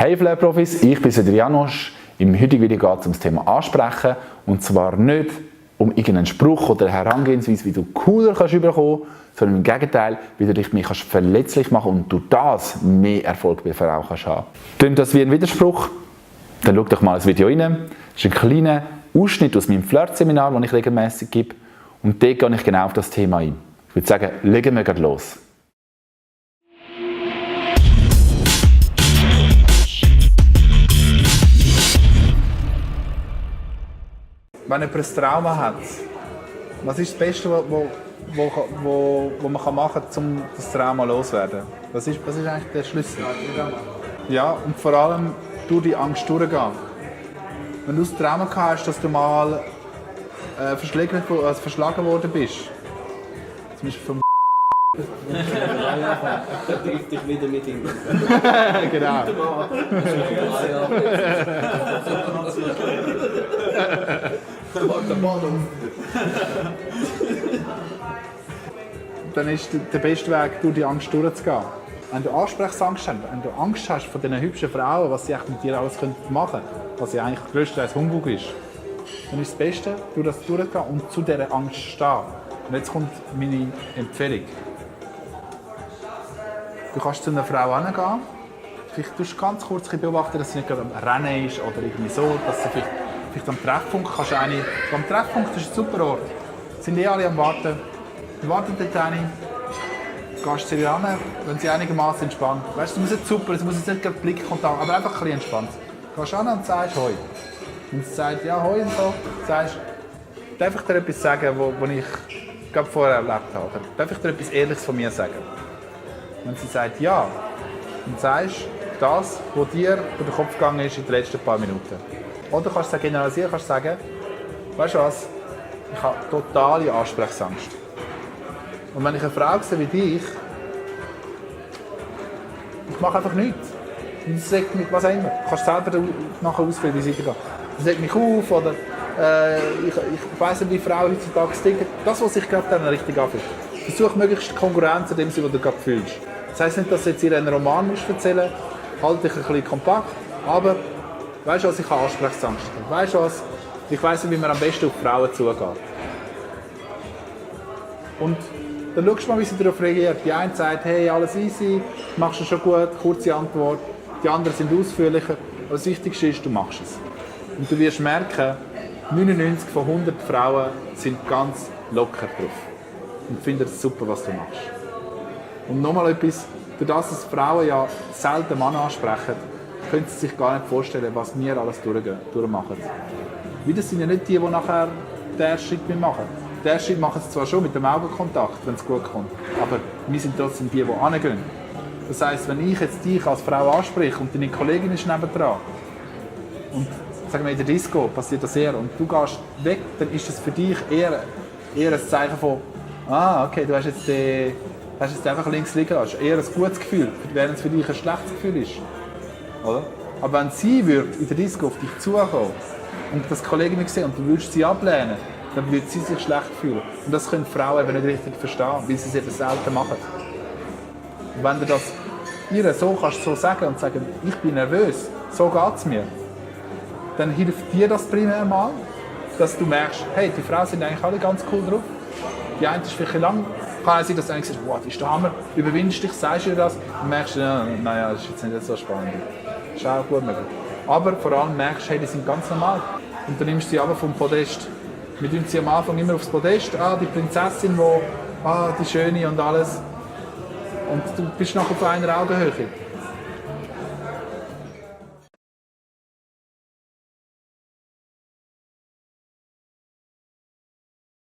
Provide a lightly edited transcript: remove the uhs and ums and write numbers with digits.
Hey Flair-Profis, ich bin wieder Janosch. Im heutigen Video geht es um das Thema Ansprechen. Und zwar nicht um irgendeinen Spruch oder eine Herangehensweise, wie du cooler bekommen kannst, sondern im Gegenteil, wie du dich mehr verletzlich machen und durch das mehr Erfolg bei der Frau kannst haben. Klingt das wie ein Widerspruch? Dann schau doch mal das Video rein. Das ist ein kleiner Ausschnitt aus meinem Flirt-Seminar, das ich regelmäßig gebe. Und dort gehe ich genau auf das Thema ein. Ich würde sagen, legen wir gleich los. Wenn jemand ein Trauma hat, was ist das Beste, was man machen kann, um das Trauma loszuwerden? Was ist eigentlich der Schlüssel? Ja, und vor allem durch die Angst durchgehen. Wenn du das Trauma hast, dass du mal verschlagen worden bist, zum Beispiel vom Da trifft dich wieder mit ihm. genau. Dann ist der beste Weg, durch die Angst durchzugehen. Wenn du Ansprechungsangst hast, wenn du Angst hast vor diesen hübschen Frauen, was sie mit dir alles machen können, was ja eigentlich grösstenteils Humbug ist, dann ist das Beste, durch das durchzugehen und zu dieser Angst stehen. Und jetzt kommt meine Empfehlung. Du kannst zu einer Frau hingehen, vielleicht tust du ganz kurz beobachten, dass sie nicht gerade am Rennen ist oder irgendwie so, dass sie vielleicht am Treffpunkt kannst du am Treffpunkt ist ein super Ort. Sind alle am Warten. Wir warten dort hin, gehst zu ihr ran, wenn sie einigermaßen entspannt. Weißt du, es muss nicht super, es muss jetzt nicht gerade Blickkontakt, aber einfach ein bisschen entspannt. Du gehst ran und sagst «Hoi». Und sie sagt «Ja, hoi» und so. Sagst, darf ich dir etwas sagen, was ich gerade vorher erlebt habe? Darf ich dir etwas Ehrliches von mir sagen? Wenn sie sagt «Ja», dann sagst du das, was dir durch den Kopf gegangen ist in den letzten paar Minuten. Oder kannst du generalisieren, kannst sagen, weißt du was, ich habe totale Ansprechungsangst. Und wenn ich eine Frau sehe wie dich, ich mache einfach nichts. Und das regt mich, was auch immer. Du kannst selber nachher ausführen, wie es weitergeht. Das regt mich auf oder ich weiss nicht, wie Frauen heutzutage ticken. Das, was sich gerade dann richtig anfühlt. Versuch möglichst Konkurrenz zu dem, was du gerade fühlst. Das heisst nicht, dass du jetzt ihr einen Roman erzählen musst. Halt dich ein bisschen kompakt. Aber weißt du was, ich habe Ansprechungsangst. Weißt du was, ich weiss nicht, wie man am besten auf Frauen zugeht. Und dann schaust du mal, wie sie darauf reagiert. Die eine sagt, hey, alles easy, machst du schon gut, kurze Antwort. Die anderen sind ausführlicher. Aber das Wichtigste ist, du machst es. Und du wirst merken, 99 von 100 Frauen sind ganz locker drauf. Und finden es super, was du machst. Und nochmal etwas, durch das, dass Frauen ja selten Männer ansprechen, können sie sich gar nicht vorstellen, was wir alles durchmachen. Weil das sind ja nicht die nachher den ersten Schritt machen. Den ersten Schritt machen sie zwar schon mit dem Augenkontakt, wenn es gut kommt, aber wir sind trotzdem die hingehen. Das heisst, wenn ich jetzt dich als Frau anspreche und deine Kollegin ist nebendran und sagen wir in der Disco passiert das eher und du gehst weg, dann ist das für dich eher ein Zeichen von okay, du hast jetzt einfach links liegen lassen. Das ist eher ein gutes Gefühl, während es für dich ein schlechtes Gefühl ist. Oder? Aber wenn sie in der Disco auf dich zukommen und das Kollegin sehen und du würdest sie ablehnen, dann würde sie sich schlecht fühlen. Und das können Frauen eben nicht richtig verstehen, weil sie es eben selten machen. Und wenn du das ihr so kannst so sagen und sagen, ich bin nervös, so geht es mir, dann hilft dir das primär mal, dass du merkst, hey, die Frauen sind eigentlich alle ganz cool drauf. Die eine ist vielleicht lang, kann auch sein, dass du denkst, wow, das ist der Hammer, überwindest dich, sagst dir das und merkst, naja, das ist jetzt nicht so spannend. Das ist auch gut möglich. Aber vor allem merkst du, hey, die sind ganz normal. Und dann nimmst du sie aber vom Podest. Wir tun sie am Anfang immer aufs Podest, die Prinzessin, die Schöne und alles. Und du bist nachher auf einer Augenhöhe.